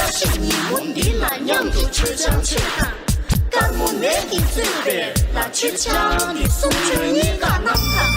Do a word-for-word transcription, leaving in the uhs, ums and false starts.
བཀྲ་ཤིས་ཉིན་མོ་འདི་ལ་མཉམ་དུ་མཆོད་ཆང་མཆོད་དང་། དཀར་མོ་ནད་ཀྱིས་གཙོས་པའི་ལ་མཆོད་ཆང་འདི་གསུམ་མཆོད་གཉིས་ཀ་གནང་དང་